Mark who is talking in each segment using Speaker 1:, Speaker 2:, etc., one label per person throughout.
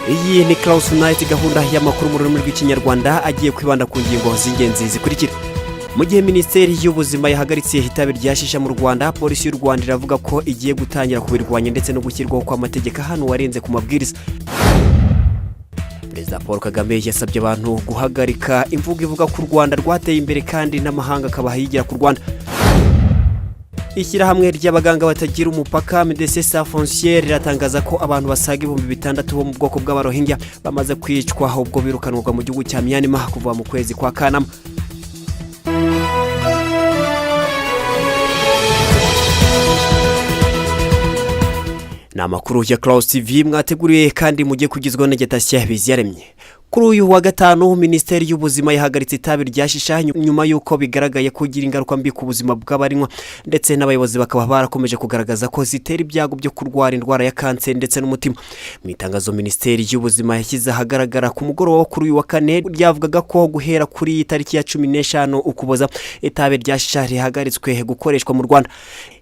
Speaker 1: Iyi ni Claus Night, gahunda y'amakuru mu rurimi rw'Ikinyarwanda agiye kwibanda ku ngingo z'ingenzi zikurikira. Mu gihe Minisiteri y'Ubuzima yahagaritse itabi rya shisha mu Rwanda, Polisi y'u Rwanda iravuga ko igiye gutangira kubirwanya ndetse no gushyirwaho kw'amategeko hano warenze ku mabwiriza. Perezida Paul Kagame yasabye abantu guhagarika imvugo ivuga ko u Rwanda rwateye imbere kandi n'amahanga akaba yigira ku Rwanda. Ishyirahamwe ry'abaganga batagira umupaka, Médecins Sans Frontières, riratangaza ko abantu basaga 6000 bo mu bwoko bw'Abarohingya bamaze kwicwa ubwo birukanwaga mu gihugu cya Myanmar kuva mu kwezi kwa Kanama. Ni amakuru ya Claus TV mwateguriye kandi mujye kugizwaho na Getashya Biziyaremye. Kuri uyu wa gatanu, Minisiteri y'Ubuzima yahagaritse itabi rya shisha nyuma y'uko bigaragaye ko igira ingaruka mbi ku buzima bw'abarinywa, ndetse n'abayobozi bakaba barakomeje kugaragaza ko zitera ibyago byo kurwara indwara ya kanseri ndetse n'umutima. Mu itangazo Minisiteri y'Ubuzima yashyize ahagaragara ku mugoroba wo kuri uyu wa kane, ryavugaga ko guhera kuri iyi tariki ya 15 Ukuboza itabi rya shisha rihagaritswe gukoreshwa mu Rwanda.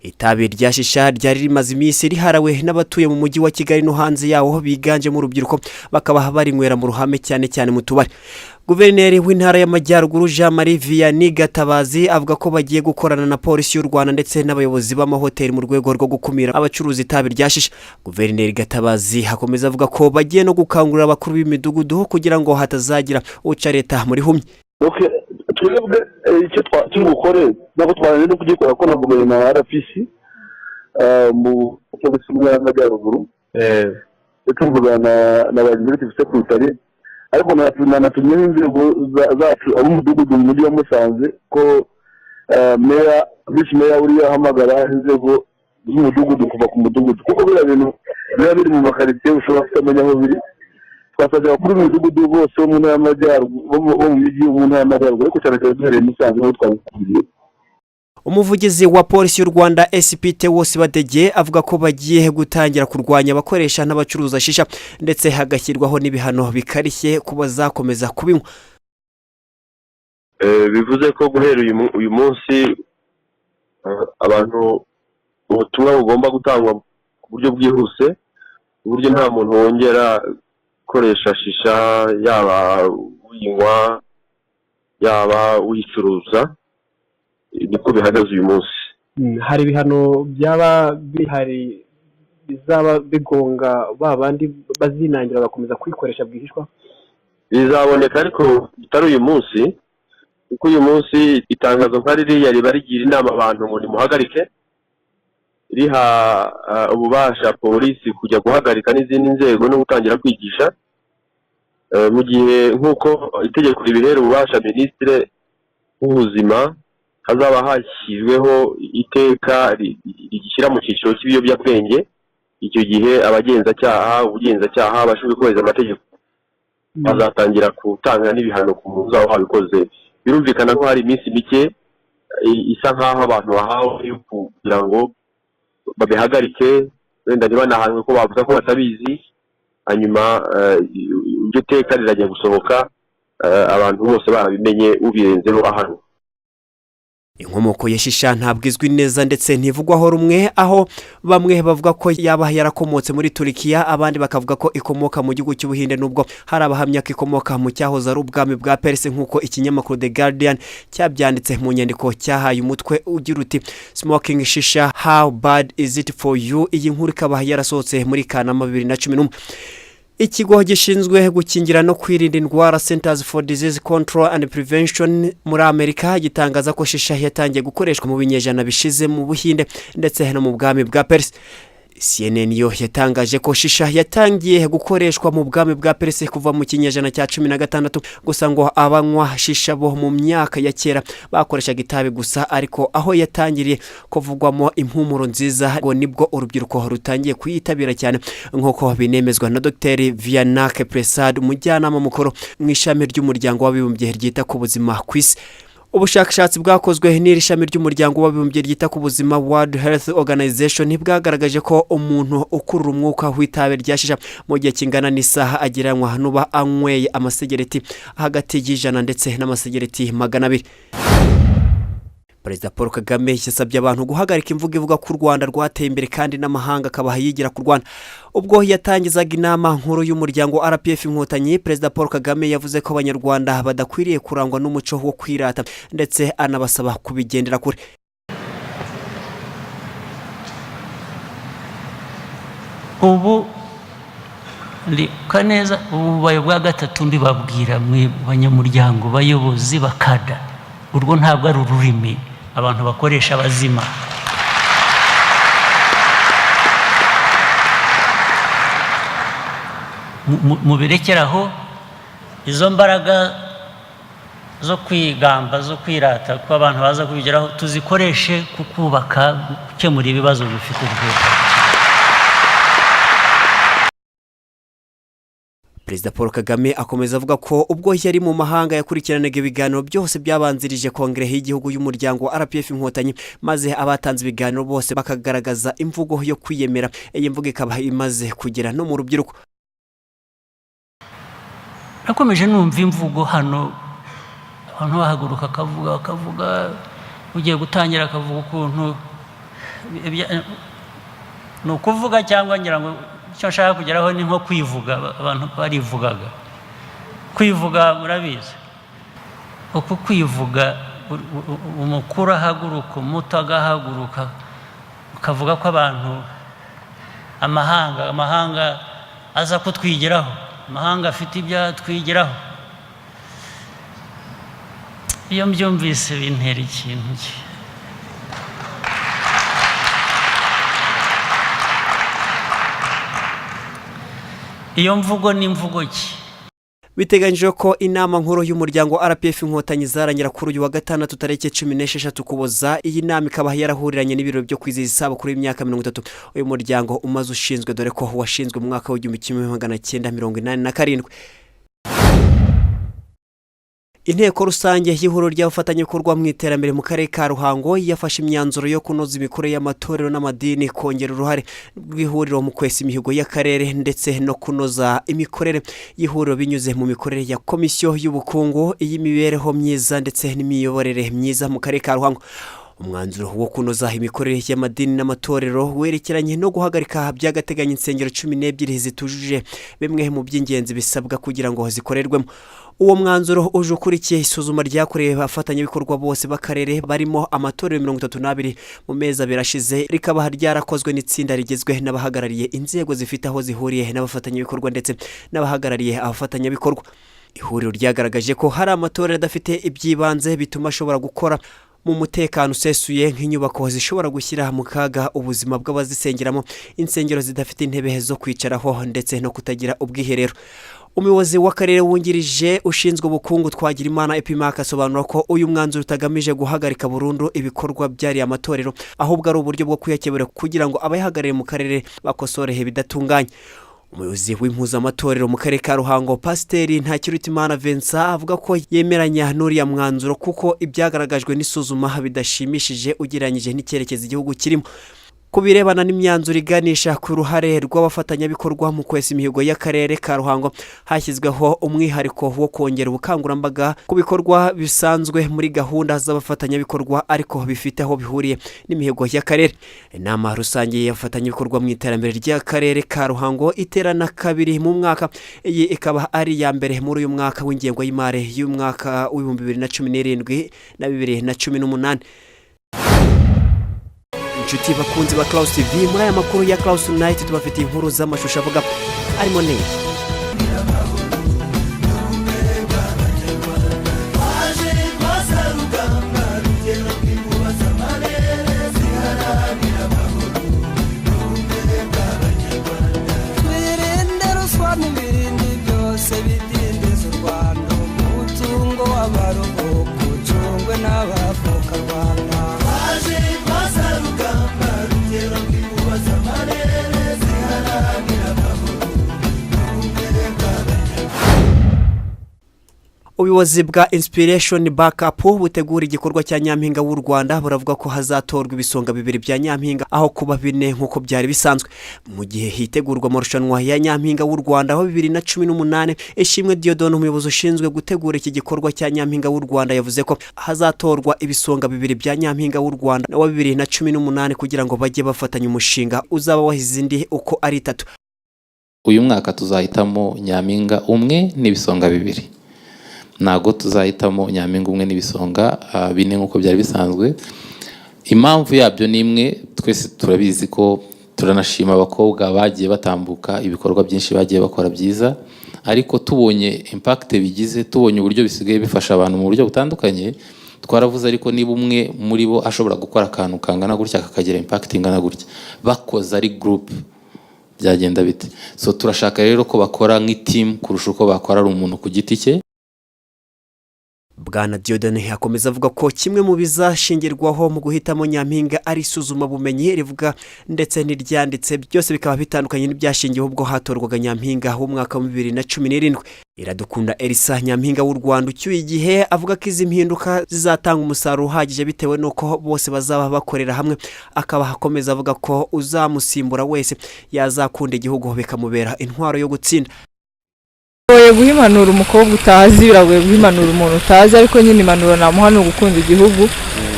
Speaker 1: Itabi rya shisha ryari rimaze iminsi riharawe n'abatuye mu mujyi wa Kigali no hanze yawo biganjemo urubyiruko, bakaba barinywera mu ruhame, cyane cyane mu tubari. Guverineri w'Intara y'Amajyaruguru, Jean Marie Vianney Gatabazi, avuga ko bagiye gukorana na Polisi y'u Rwanda ndetse n'abayobozi b'amahoteli mu rwego rwo gukumira abacuruza itabi rya shisha. Guverineri Gatabazi akomeza avuga ko bagiye no gukangurira abakuru b'imidugudu kugira ngo hatazagira uca leta muri humye.
Speaker 2: Twebwe icyo turi bukore, ntabwo twananiwe no kugikora ko na guverinoma ya RPC mu polisi mu Ntara y'Amajyaruguru tuvugana na ba executive secretary, ariko nanatumyeho inzego zacu, ab'umudugudu mu mujyi wa Musanze, ko meya, visi meya uriya ahamagara inzego z'umudugudu kuva ku mudugudu, kuko biriya bintu biba biri mu makaritsiye ushobora kutamenya aho biri. Twasabye abakuru b'imidugudu bose bo mu Ntara y'Amajyaruguru, bo mu mijyi yo mu Ntara y'Amajyaruguru, ariko cyane cyane duhereye Musanze niho twabikuriye.
Speaker 1: Umuvugizi wa Polisi y'u Rwanda, SP Theos Badege, avuga ko bagiye gutangira kurwanya abakoresha n'abacuruza shisha, ndetse hagashyirwaho n'ibihano bikarishye ku bazakomeza kubinywa.
Speaker 3: Bivuze ko guhera uyu munsi abantu ubutumwa bugomba gutangwa ku buryo bwihuse, ku buryo nta muntu wongera gukoresha shisha, yaba uyinywa, yaba uyicuruza. Niko bihagaze uyu munsi.
Speaker 4: Hari ibihano byaba bihari bizaba bigonga ba bandi bazinangira bagakomeza kuyikoresha bwihishwa?
Speaker 3: Bizaboneka, ariko bitari uyu munsi, kuko uyu munsi itangazo nka ririya riba rigira inama abantu ngo nimuhagarike, riha ububasha polisi kujya guhagarika n'izindi nzego no gutangira kwigisha. Mu gihe nk'uko itegeko ribihera ububasha minisitiri w'ubuzima, hazaba hashyizweho iteka rigishyira mu cyiciro cy'ibiyobyabwenge, icyo gihe abagenzacyaha, ubugenzacyaha, abashinzwe kubahiriza amategeko bazatangira gutanga n'ibihano ku muntu uzaba wabikoze. Birumvikana ko hari iminsi mike isa nk'aho abantu bahawe yo kugira ngo babihagarike, wenda ntibanahanwe ko bavuga ko batabizi. Hanyuma iryo teka rirajya gusohoka abantu bose barabimenye, ubirenzeho ahanwe.
Speaker 1: Inkomoko ya shisha ntabwo izwi neza ndetse ntivugwaho rumwe, aho bamwe bavuga ko yaba yarakomotse muri Turikiya, abandi bakavuga ko ikomoka mu gihugu cy'Ubuhinde, nubwo hari abahamya ko ikomoka mu cyahoze ari ubwami bwa Perse, nk'uko ikinyamakuru The Guardian cyabyanditse mu nyandiko cyahaye umutwe ugira uti "Smoking shisha, how bad is it for you?" Iyi nkuru ikaba yarasohotse muri Kanama 2011. Ikigo gishinzwe gukingira no kwirinda indwara, Centers for Disease Control and Prevention, muri Amerika gitangaza ko shisha yatangiye gukoreshwa mu binyejana bishize mu Buhinde ndetse no mu bwami bwa Perse. CNN yo yatangaje ko shisha yatangiye gukoreshwa mu bwami bwa Perse kuva mu kinyejana cya 16. Gusa ngo abanywa shisha bo mu myaka ya kera bakoreshaga itabi gusa, ariko aho yatangiriye kuvugwamo impumuro nziza ngo nibwo urubyiruko rutangiye kuyitabira cyane, nk'uko binemezwa na Dr Vinayaka Prasad, umujyanama mukuru mu ishami ry'Umuryango w'Abibumbye ryita ku buzima ku isi. Ubushakashatsi bwakozwe n'iri shami ry'Umuryango w'Abibumbye ryita ku buzima, World Health Organization, bwagaragaje ko umuntu ukurura umwuka w'itabi rya shisha mu gihe kingana n'isaha agereranywa n'uba anyweye amasegereti hagati y'100 ndetse n'amasegereti 200. Perezida Paul Kagame yasabye abantu guhagarika imvugo ivuga ko u Rwanda rwateye imbere kandi n'amahanga akaba yigira ku Rwanda. Ubwo yatangizaga inama nkuru y'umuryango RPF Inkotanyi, Perezida Paul Kagame yavuze ko Abanyarwanda badakwiriye kurangwa n'umuco wo kwirata, ndetse anabasaba kubigendera kure.
Speaker 5: Ubu ndibuka neza, ubu bubaye bwa gatatu mbibabwira mwe banyamuryango, bayobozi bakada. Urwo ntabwo ari ururimi abantu bakoresha bazima. Mubirekeraho izo mbaraga zo kwigamba, zo kwirata ko abantu baza kubigeraho, tuzikoreshe ku kubaka, gukemura ibibazo bifite urwego.
Speaker 1: Perezida Paul Kagame akomeza avuga ko ubwo yari mu mahanga yakurikiranaga ibiganiro byose byabanzirije kongere y'igihugu y'umuryango wa RPF Inkotanyi, maze abatanze ibiganiro bose bakagaragaza imvugo yo kwiyemera. Iyi mvugo ikaba imaze kugera no mu rubyiruko.
Speaker 5: Nakomeje numva imvugo hano, abantu bahaguruka akavuga, akavuga, ugiye gutangira akavuga ukuntu ni ukuvuga, cyangwa ngira ngo icyo nshaka kugeraho ni nko kwivuga. Abantu barivugaga, kwivuga murabizi. Uku kwivuga, umukuru ahaguruka, umuto agahaguruka, ukavuga ko abantu amahanga aza kutwigiraho, amahanga afite ibyo atwigiraho. Iyo mbyumvise bintera ikintu iyo mvugo ni mvugo ki?
Speaker 1: Biteganyijwe ko inama nkuru y'umuryango RPF Inkotanyi zarangira kuri uyu wa gatandatu tariki 16 Ukuboza. Iyi nama ikaba yarahuriranye n'ibirori byo kwizihiza isabukuru y'imyaka 30 uyu muryango umaze ushinzwe, dore ko washinzwe mu mwaka wa 1987. Inteko rusange y'ihuriro ry'abafatanyabikorwa mu iterambere mu karere ka Ruhango yafashe imyanzuro yo kunoza imikorere y'amatorero n'amadini, kongera uruhare rw'ihuriro mu kwesa imihigo y'akarere, ndetse no kunoza imikorere y'ihuriro binyuze mu mikorere ya komisiyo y'ubukungu, iy'imibereho myiza ndetse n'imiyoborere myiza mu karere ka Ruhango. Umwanzuro wo kunoza imikorere y'amadini n'amatorero werekeranye no guhagarika by'agateganyo insengero 12 zitujuje bimwe mu by'ingenzi bisabwa kugira ngo zikorerwemo. Uwo mwanzuro uje ukurikiye isuzuma ryakorewe abafatanyabikorwa bose b'akarere barimo amatorero 32 mu mezi 2 ashize, rikaba ryarakozwe n'itsinda rigizwe n'abahagarariye inzego zifite aho zihuriye n'abafatanyabikorwa ndetse n'abahagarariye abafatanyabikorwa. Ihuriro ryagaragaje ko hari amatorero adafite iby'ibanze bituma ashobora gukora mu mutekano usesuye, nk'inyubako zishobora gushyira mu kaga ubuzima bw'abazisengeramo, insengero zidafite intebe zo kwicaraho, ndetse no kutagira ubwiherero. Umuyobozi w'akarere wungirije ushinzwe ubukungu, Twagirimana Epimaka, asobanura ko uyu mwanzuro utagamije guhagarika burundu ibikorwa byariya amatorero, ahubwo ari uburyo bwo kuyakebura kugira ngo abayahagarariye mu karere bakosore ibidatunganye. Umuyobozi w'impuzamatorero mu karere ka Ruhango, Pasiteri Ntakirutimana Vincent, avuga ko yemeranya n'uriya mwanzuro kuko ibyagaragajwe n'isuzuma bidashimishije ugereranyije n'icyerekezo igihugu kirimo. Ku birebana n'imyanzuro iganisha ku ruhare rw'abafatanyabikorwa mu kwesa imihigo y'akarere ka Ruhango, hashyizweho umwihariko wo kongera ubukangurambaga ku bikorwa bisanzwe muri gahunda z'abafatanyabikorwa ariko bifite aho bihuriye n'imihigo y'akarere. Inama rusange y'abafatanyabikorwa mu iterambere ry'akarere ka Ruhango iterana kabiri mu mwaka, iyi ikaba ari iya mbere muri uyu mwaka w'ingengo y'imari y'umwaka wa 2017 na 2018. Inshuti bakunzi ba Clouds TV, muri aya makuru ya Clouds Tonight tubafitiye inkuru z'amashusho avuga arimo neza.
Speaker 6: Twirinde ruswa n'ibindi byose bidindiza u Rwanda. Umutungo w'abaruhuko ucungwe n'abavuka Rwanda.
Speaker 1: Ubuyobozi bwa Inspiration Backup butegura igikorwa cya Nyampinga w'u Rwanda buravuga ko hazatorwa ibisonga bibiri bya Nyampinga aho kuba bine nk'uko byari bisanzwe. Mu gihe hitegurwa amarushanwa ya Nyampinga w'u Rwanda aho 2018, Ishimwe Dieudonne, umuyobozi ushinzwe gutegura iki gikorwa cya Nyampinga w'u Rwanda, yavuze ko hazatorwa ibisonga bibiri bya Nyampinga w'u Rwanda wa 2018 kugira ngo bajye bafatanya umushinga uzaba wahize indi uko ari itatu.
Speaker 7: Uyu mwaka tuzahitamo nyampinga umwe n'ibisonga bibiri. Ntabwo tuzahitamo nyampinga umwe n'ibisonga bine nk'uko byari bisanzwe. Impamvu yabyo ni imwe, twese turabizi ko turanashima abakobwa bagiye batambuka, ibikorwa byinshi bagiye bakora byiza, ariko tubonye impact bigize, tubonye uburyo bisigaye bifasha abantu mu buryo butandukanye, twaravuze: ariko niba umwe muri bo ashobora gukora akantu kangana gutya kakagira impact ingana gutya, bakoze ari group byagenda bite? So turashaka rero ko bakora nk'iteam kurusha uko bakora ari umuntu ku giti cye.
Speaker 1: Bwana Dieudonne akomeza avuga ko kimwe mu bizashingirwaho mu guhitamo nyampinga ari isuzumabumenyi rivuga ndetse n'iryanditse, byose bikaba bitandukanye n'ibyashingiweho ubwo hatorwaga nyampinga w'umwaka wa 2017. Iradukunda Elsa, nyampinga w'u Rwanda ucyuye igihe, avuga ko izi mpinduka zizatanga umusaruro uhagije bitewe n'uko bose bazaba bakorera hamwe. Akaba akomeza avuga ko uzamusimbura wese yazakunda igihugu, bikamubera intwaro yo gutsinda.
Speaker 8: Biragoye guha impanuro umukobwa utazi, biragoye guha impanuro umuntu utazi, ariko nyine impanuro namuha ni ugukunda igihugu,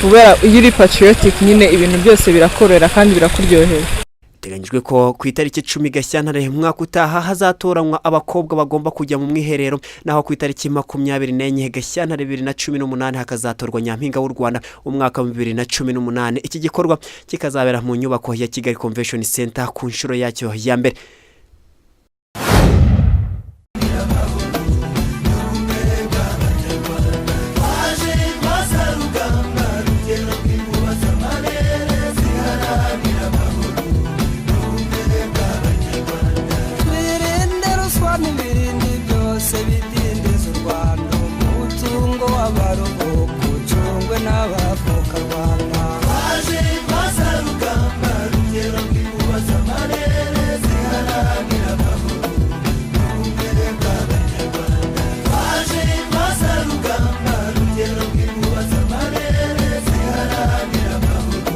Speaker 8: kubera iyo uri patriotic nyine ibintu byose birakorera kandi birakuryohera.
Speaker 1: Biteganyijwe ko ku itariki 10 Gashyantare umwaka utaha hazatoranywa abakobwa bagomba kujya mu mwiherero, naho ku itariki 24 Gashyantare 2018 hakazatorwa nyampinga w'u Rwanda umwaka wa 2018. Iki gikorwa kikazabera mu nyubako ya Kigali Convention Center ku nshuro yacyo ya mbere.
Speaker 6: Twirinde ruswa n'ibindi byose bidindiza u Rwanda. Umutungo w'abaruhuko ucungwe n'abavuka Rwanda. Twaje rugamba rugero rw'inkuba z'amarere ziharanira amahoro n'ubumwe bw'Abanyarwanda. Twaje rugamba rugero rw'inkuba z'amarere ziharanira amahoro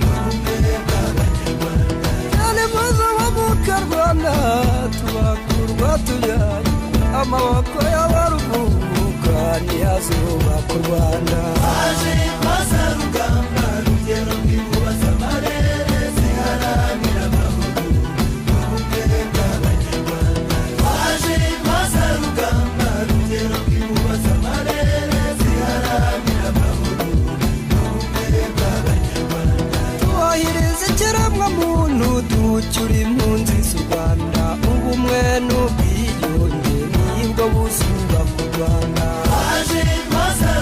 Speaker 6: n'ubumwe bw'Abanyarwanda. Cyane muze bavuka Rwanda, tubakurwa tujyanye amaboko y'abaruhuka ntiyazubaka u Rwanda. Twaje rugamba rugero rw'inkuba z'amarere ziharanira amahoro n'ubumwe bw'Abanyarwanda. Twaje rugamba rugero rw'inkuba z'amarere ziharanira amahoro n'ubumwe bw'Abanyarwanda. Twubahiriza ikiremwamuntu, ducyura impunzi z'u Rwanda. Ubumwe n'ubwiyunge nibwo buzubaka u Rwanda. Twaje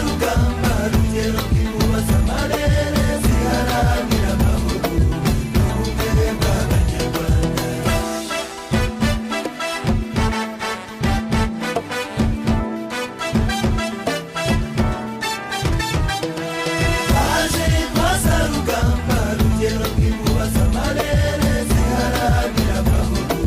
Speaker 6: rugamba rugero rw'inkuba z'amarere ziharanira amahoro n'ubumwe bw'Abanyarwanda. Twaje rugamba rugero rw'inkuba z'amarere ziharanira amahoro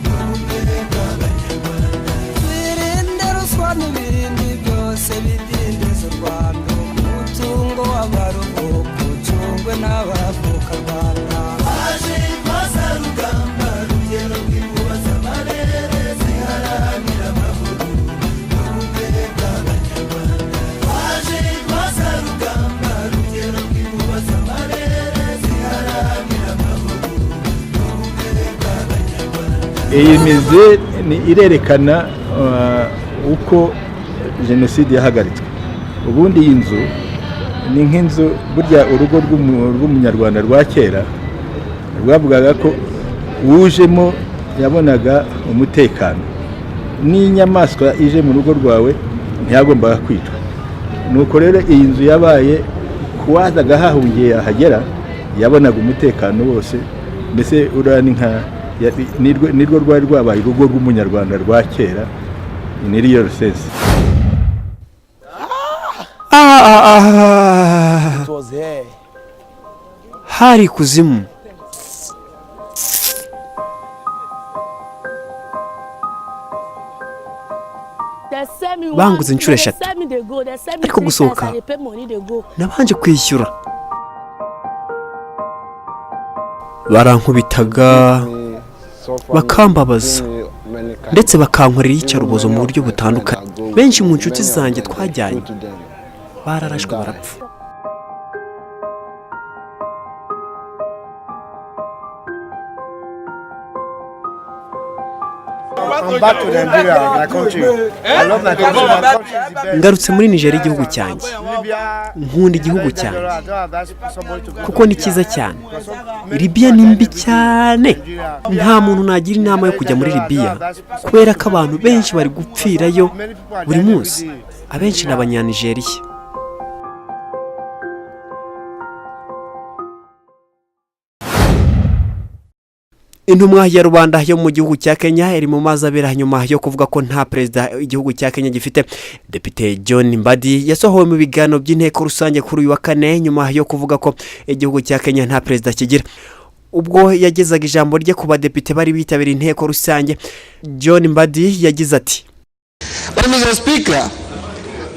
Speaker 6: n'ubumwe bw'Abanyarwanda. Twirinde ruswa n'ibindi byose bidindiza u Rwanda. Umutungo w'abaruhuko ucungwe n'abavuka Rwanda. Twaje rugamba rugero rw'inkuba z'amarere ziharanira amahoro n'ubumwe bw'Abanyarwanda. Twaje rugamba rugero rw'inkuba z'amarere ziharanira amahoro n'ubumwe bw'Abanyarwanda.
Speaker 9: Iyi musée irerekana uko jenoside yahagaritswe. Ubundi iyi nzu ni nk'inzu, burya urugo rw'Umunyarwanda rwa kera rwavugaga ko wujemo yabonaga umutekano, n'inyamaswa ije mu rugo rwawe ntiyagombaga kwicwa. Nuko rero iyi nzu yabaye kuwazaga hahungiye, yahagera yabonaga umutekano wose. Mbese uriya ni nka nirwo rwari rwabaye urugo rw'Umunyarwanda rwa kera in real sense.
Speaker 1: Ah, hari ikuzimu. Banguze inshuro eshatu, ariko gusohoka nabanje kwishyura. Barankubitaga, bakambabaza, ndetse bakankorera iyicarubozo mu buryo butandukanye. Benshi mu nshuti zanjye twajyanye bararashwe barapfa.
Speaker 10: I'm back to Nigeria, my country. I love my country. My country is the best.
Speaker 1: Ngarutse muri Nigeria, igihugu cyanjye.
Speaker 10: Libya,
Speaker 1: Nkunda igihugu cyanjye
Speaker 10: I don't advise somebody to go
Speaker 1: kuko
Speaker 10: to
Speaker 1: ni
Speaker 10: Libya.
Speaker 1: cyiza cyane. Libiya ni mbi cyane. Nta muntu nagira inama yo kujya muri Libiya kubera ko abantu benshi bari gupfirayo buri munsi, abenshi ni Abanyanigeriya. Intumwa ya rubanda yo mu gihugu cya Kenya iri mu mazi abera nyuma yo kuvuga ko nta perezida igihugu cya Kenya gifite. Depite John Mbadi yasohowe mu biganiro by'inteko rusange kuri uyu wa kane nyuma yo kuvuga ko igihugu cya Kenya nta perezida kigira. Ubwo yagezaga ijambo rye ku badepite bari bitabiriye inteko rusange, John Mbadi yagize ati:
Speaker 11: But Mr. Speaker,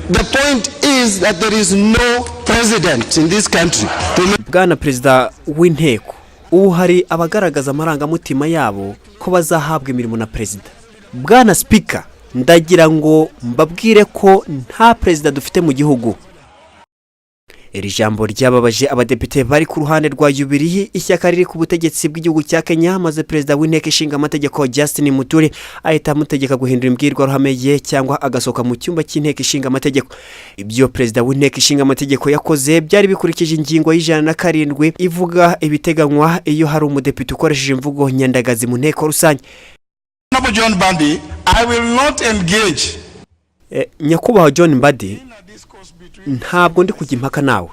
Speaker 11: the point is that there is no president in this country.
Speaker 1: Bwana Perezida w'inteko, ubu hari abagaragaza amarangamutima yabo ko bazahabwa imirimo na perezida. Bwana Speaker, ndagira ngo mbabwire ko nta perezida dufite mu gihugu. Iri jambo ryababaje abadepite bari ku ruhande rwa Jubilee, ishyaka riri ku butegetsi bw'igihugu cya Kenya, maze perezida w'inteko ishinga amategeko Justin Muturi ahita amutegeka guhindura imbwirwaruhame ye cyangwa agasohoka mu cyumba cy'inteko ishinga amategeko. Ibyo perezida w'inteko ishinga amategeko yakoze byari bikurikije ingingo ya 107 ivuga ibiteganywa iyo hari umudepite ukoresheje imvugo nyandagazi mu nteko rusange.
Speaker 11: Honorable John Mbadi, I will not engage
Speaker 1: Nyakubahwa John Mbadi, ntabwo ndi kujya impaka nawe.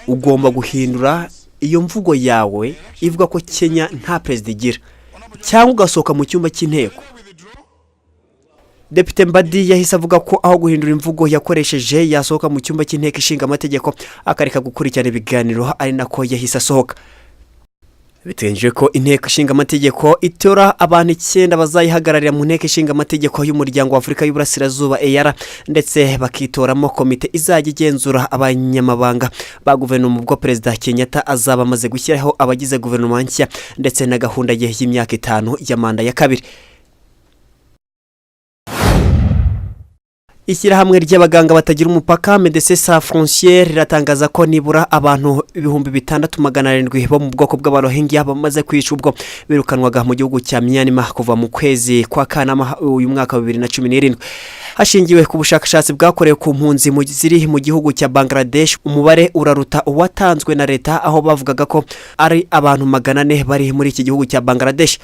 Speaker 1: Ugomba guhindura iyo mvugo yawe ivuga ko Kenya nta perezida igira cyangwa ugasohoka mu cyumba cy'inteko. Depite Mbadi yahise avuga ko aho guhindura imvugo yakoresheje yasohoka mu cyumba cy'inteko ishinga amategeko, akareka gukurikirana ibiganiro, ari nako yahise asohoka. Biteganyijwe ko inteko ishinga amategeko itora abantu icyenda bazayihagararira mu nteko ishinga amategeko y'umuryango wa Afurika y'Uburasirazuba, EALA, ndetse bakitoramo komite izajya igenzura abanyamabanga ba guverinoma ubwo Perezida Kenyatta azaba amaze gushyiraho abagize guverinoma nshya ndetse na gahunda ye y'imyaka 5 ya manda ya kabiri. Ishyirahamwe ry'abaganga batagira umupaka, Médecins Sans Frontières, riratangaza ko nibura abantu 6700 bo mu bwoko bw'Abarohingya bamaze kwica ubwo birukanwaga mu gihugu cya Myanmar kuva mu kwezi kwa Kanama uyu mwaka wa 2017. Hashingiwe ku bushakashatsi bwakorewe ku mpunzi ziri mu gihugu cya Bangladesh, umubare uraruta uwatanzwe na leta, aho bavugaga ko ari abantu 400 bari muri iki gihugu cya Bangladesh.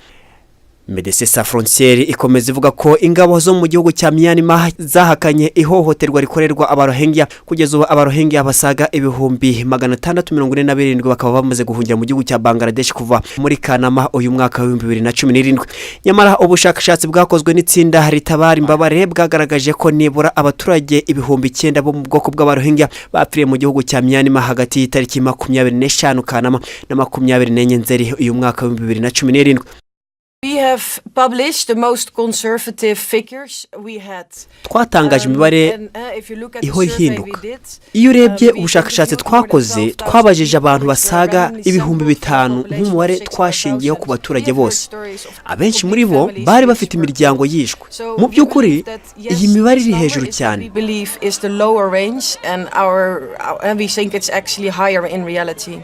Speaker 1: Médecins Sans Frontières ikomeza ivuga ko ingabo zo mu gihugu cya Myanmar zahakanye ihohoterwa rikorerwa Abarohingya. Kugeza ubu Abarohingya basaga 647,000 bakaba bamaze guhungira mu gihugu cya Bangladesh kuva muri Kanama uyu mwaka wa 2017. Nyamara ubushakashatsi bwakozwe n'itsinda ritabara imbabare bwagaragaje ko nibura abaturage 9000 bo mu bwoko bw'Abarohingya bapfiriye mu gihugu cya Myanmar hagati y'itariki 25 Kanama na 24 Nzeri uyu mwaka wa 2017.
Speaker 12: We have published the most conservative figures we had.
Speaker 1: Twatangaje imibare
Speaker 12: And if you look at the
Speaker 1: ihora
Speaker 12: survey we
Speaker 1: ihinduka.
Speaker 12: did,
Speaker 1: Iyo urebye
Speaker 12: we
Speaker 1: ubushakashatsi
Speaker 12: interviewed more than
Speaker 1: twakoze,
Speaker 12: 12,000
Speaker 1: twabajije abantu
Speaker 12: people which were
Speaker 1: basaga
Speaker 12: randomly
Speaker 1: ibihumbi
Speaker 12: sampled from a
Speaker 1: bitanu
Speaker 12: population of
Speaker 1: nk'umubare
Speaker 12: 600,000.
Speaker 1: twashingiyeho ku baturage
Speaker 12: We have heard
Speaker 1: bose.
Speaker 12: stories of
Speaker 1: Abenshi
Speaker 12: complete
Speaker 1: muri bo
Speaker 12: families
Speaker 1: bari
Speaker 12: which
Speaker 1: bafite
Speaker 12: were
Speaker 1: imiryango yishwe.
Speaker 12: So
Speaker 1: Mu
Speaker 12: we
Speaker 1: by'ukuri
Speaker 12: believe that, yes,
Speaker 1: iyi mibare
Speaker 12: this
Speaker 1: iri
Speaker 12: number
Speaker 1: hejuru
Speaker 12: is what
Speaker 1: cyane.
Speaker 12: we believe is the lower range and we think it's actually higher in reality.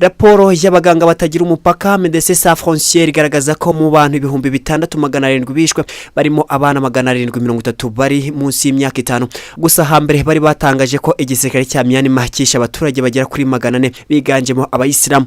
Speaker 1: Raporo y'abaganga batagira umupaka, Médecins Sans Frontières, igaragaza ko mu bantu 6700 bishwe barimo abana 730 bari munsi y'imyaka 5. Gusa hambere bari batangaje ko igisirikare cya Myanmar cyishe abaturage bagera kuri 400 biganjemo Abayisilamu.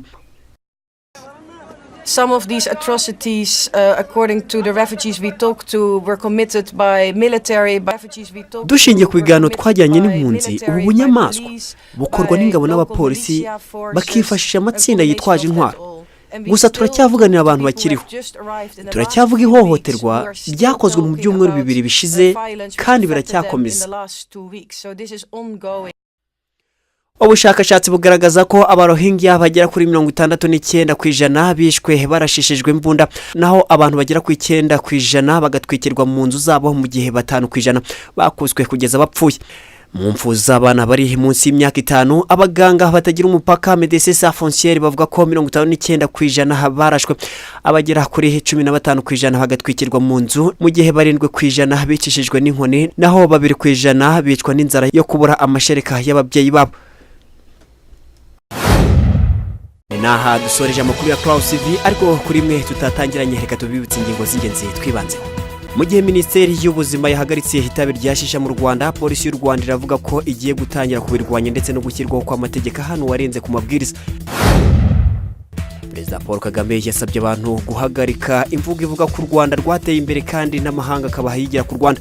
Speaker 12: Some of these atrocities, according to the refugees we talked to, were committed by military. By refugees we talked
Speaker 1: Dushingiye
Speaker 12: to
Speaker 1: ku
Speaker 12: were
Speaker 1: biganiro
Speaker 12: committed
Speaker 1: twajyanye
Speaker 12: by
Speaker 1: n'impunzi, ubu
Speaker 12: military, by
Speaker 1: bunyamaswa
Speaker 12: police,
Speaker 1: bukorwa
Speaker 12: by
Speaker 1: n'ingabo
Speaker 12: local
Speaker 1: n'abapolisi
Speaker 12: militia forces,
Speaker 1: bakifashisha
Speaker 12: a
Speaker 1: amatsinda
Speaker 12: combination
Speaker 1: yitwaje
Speaker 12: of that
Speaker 1: intwaro.
Speaker 12: all. And we
Speaker 1: Gusa
Speaker 12: still
Speaker 1: turacyavuganira
Speaker 12: talk to
Speaker 1: abantu
Speaker 12: people who
Speaker 1: bakiriho.
Speaker 12: have just arrived in the last
Speaker 1: Turacyavuga
Speaker 12: few weeks,
Speaker 1: ihohoterwa
Speaker 12: who are still
Speaker 1: ryakozwe mu
Speaker 12: talking
Speaker 1: byumweru
Speaker 12: about
Speaker 1: 2
Speaker 12: the
Speaker 1: bishize
Speaker 12: violence which
Speaker 1: kandi
Speaker 12: affected them in
Speaker 1: biracyakomeza.
Speaker 12: the last 2 weeks. So this is ongoing.
Speaker 1: Ubushakashatsi bugaragaza ko Abarohingya bagera kuri 69% bishwe barashishijwe imbunda, naho abantu bagera ku 9% bagatwikirwa mu nzu zabo, mu gihe 5% bakubiswe kugeza bapfuye. Mu mfu z'abana bari munsi y'imyaka 5, abaganga batagira umupaka, Médecins Sans Frontières, bavuga ko 59% barashwe, abagera kuri 15% bagatwikirwa mu nzu, mu gihe 7% bicishijwe n'inkoni, naho 2% bicwa n'inzara yo kubura amashereka y'ababyeyi babo. Ni aha dusoreje amakuru ya Clouds TV, ariko kuri mwe tutatangiranye, reka tubibutse ingingo z'ingenzi twibanzeho. Mu gihe Minisiteri y'Ubuzima yahagaritse itabi rya shisha mu Rwanda, Polisi y'u Rwanda iravuga ko igiye gutangira kubirwanya ndetse no gushyirwaho kw'amategeko hano warenze ku mabwiriza. Perezida Paul Kagame yasabye abantu guhagarika imvugo ivuga ko u Rwanda rwateye imbere kandi n'amahanga akaba yigira ku Rwanda.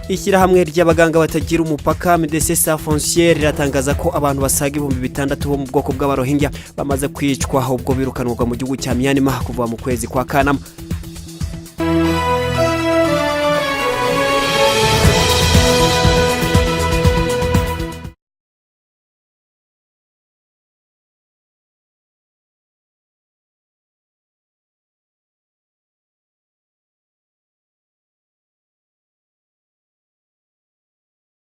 Speaker 1: Ishyirahamwe ry'abaganga batagira umupaka, Médecins Sans Frontières, riratangaza ko abantu basaga 6000 bo mu bwoko bw'Abarohingya bamaze kwicwa ubwo birukanwaga mu gihugu cya Myanmar kuva mu kwezi kwa Kanama.